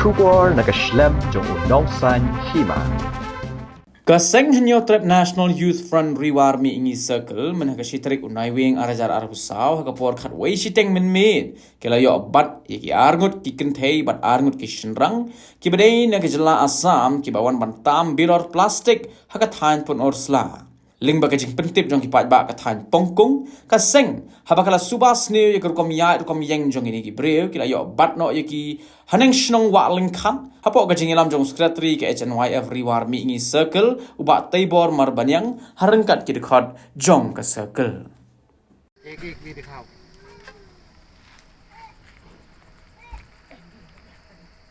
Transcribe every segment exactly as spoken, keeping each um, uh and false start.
Khubor na ka shlem jong u Nongsaiñ Hima. Ka seng Hynñiewtrep National Youth Front Ri War Mihngi Circle, mynta ka shi tarik u Naiwieng ar hajar arphew saw, ha ka por khatwei shiteng mynmiet, ki la ïoh bat ïa ki arngut ki kynthei bad arngut ki shynrang kiba dei na ka jylla Assam, kiba wan ban tam bilor plastik ha ka thaiñ Pynursla. Lyngba ka jingpyntip jong ki paidbah ka thaiñ Pongkung, ka seng, haba ka la suba sniew ïa ka rukom ïaid rukom ïeng jong kine ki briew, ki la ïoh bat noh ïa ki haneng shnong Wah Lyngkhat, hapoh ka jingïalam jong u Secretary ka H N Y F Ri War Mihngi Circle, u Bah Teibor Marbaniang, ha ryngkat ki dkhot jong ka circle. एक एक भी दिखाओ।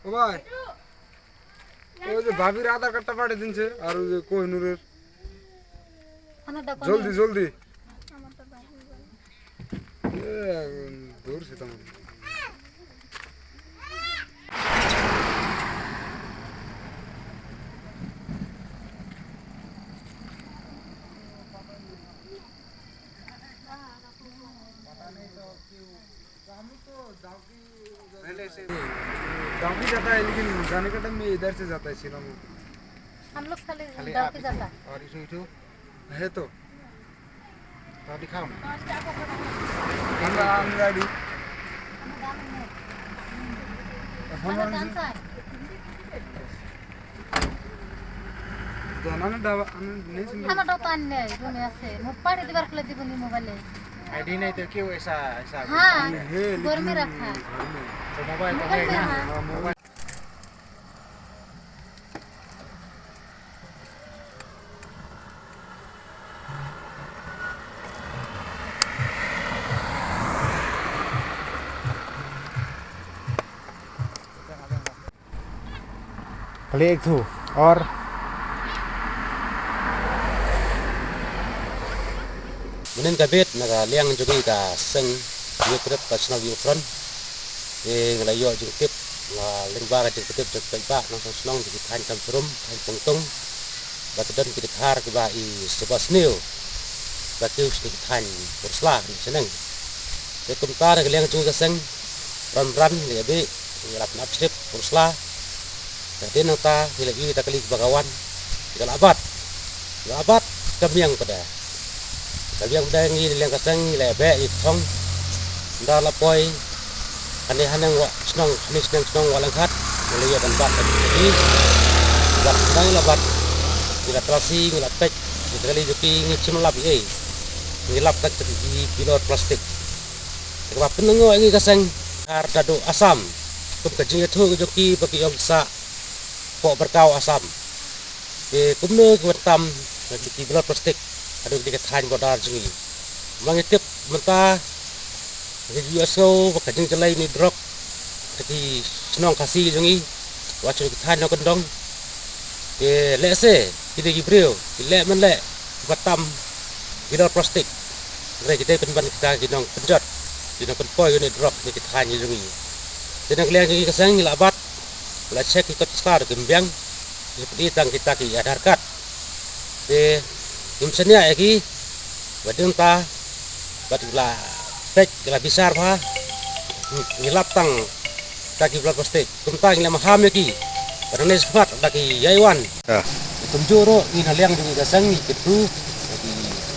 ओ भाई, वो जो भाभी रा आधार कार्ड पाठे दिन से, और वो जो कोहिनूर। जल्दी, जल्दी। ये, दूर से तो। पहले से डाउकी जाता है, लेकिन जाने का टाइम में इधर से जाता है, शिलोंग। हम लोग खाली खाली डाउकी आप ही जाता है। और इशू, इशू है तो, तो दिखाओ ना। हम, हम गाड़ी। हम लोग डांस है। Jangan ada, anu, ini sini. Hama do tan ne, dunia se. Mupar di bar kala di buni mobile. आईडी नहीं तो क्यों ऐसा, ऐसा? हाँ, ये है, घर में लेकिन रखा। घर में। तो मोबाइल तो मोबाइल है में, ना? हाँ। हाँ, मोबाइल। Kali ek thu, or? Mynnin ka bit na ka liang jong ngi ka seng Youth Rep National Youth Front. Ngi la ïoh jingtip, la lyngba ka jingtip jong ki paidbah nongshong shnong jong ki thaiñ Kamsrum, thaiñ Pongkung. Ba ki don ki dkhar kiba i suba sniew. Ba ki u sniew ki thaiñ Pynursla, ki shnong. Te kumta na ka liang jong ngi ka seng, ran ran ngi la bih, ngi la pynap shrip Pynursla. Te hadien nangta ngi la ïohi ta kali kaba ka wan, ngi la bat. Ngi la bat ka miang pat de. Ka miang pat de ngi na liang ka seng ngi la beh ïa ka thong. Nda la poi. Kane haneng Wah shnong, kane shnong shnong Wah Lyngkhat. Ngi la ïoh ban bat ïa ki. Bat ngi la bat. Ngi la trasi, ngi la peit. Ïa ta kali jong ki ngi shim lap ïa ei. Ngi lap kat ïa ki bilor plastik. Te kaba pynlyngngoh ïa ngi ka seng, ar da duh Assam. Kum ka jingïathuh jong ki ba ki ong ki sah poh Byrkaw Assam. Te kumno ki wan tam na ki bilor plastik haduh kane ka thaiñ border jong ngi. Ma ngi tip mynta ngi ju ïohsngew ba ka jingjyllei ne drok ha ki shnong Khasi jong ngi, wat sha ki thaiñ nongkyndong. Te lehse kine ki briew ki leh man leh kiba tam bilor plastik. Hynrei ki dei pynban kita ki nongpynjot, ki nongpynpoi ïa une u drok ne ki thaiñ jong ngi. Te na ka liang jong ngi ka seng ngi la bat, la check ki kot ki sla ruh kim biang, ki pynïoh tang kita ki Aadhaar card. Te ngim shaniah ïa ki, ba dei ta, bad ki la peit, ki la bishar bha, ngi lap tang kita ki bilor plastik. Kumta ngi la maham ïa ki. Ba dang nai shakhmat ba ki ïai wan. Kumjuh ruh ngi na liang jong ngi ka seng ngi kyntu ïa ki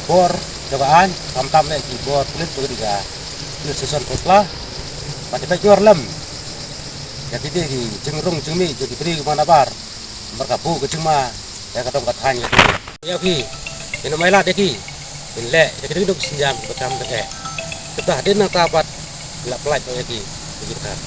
bor jong ka aiñ, khamtam ïa ki bor pulit jong ka police station Pynursla. Ba ki peit ïor lem ïa kine ki jingrung jingmih jong ki briew ki manabar. Namar ka buh ka jingma ïa ka dong ka thaiñ ka jong ngi. Ïa ki, kin ym ailad ïa ki, kin leh ïa ki duk duk synjam kiba tam da eh. Kata hadien nangta pat la pyllait ïa ki, ïa ki dkhar.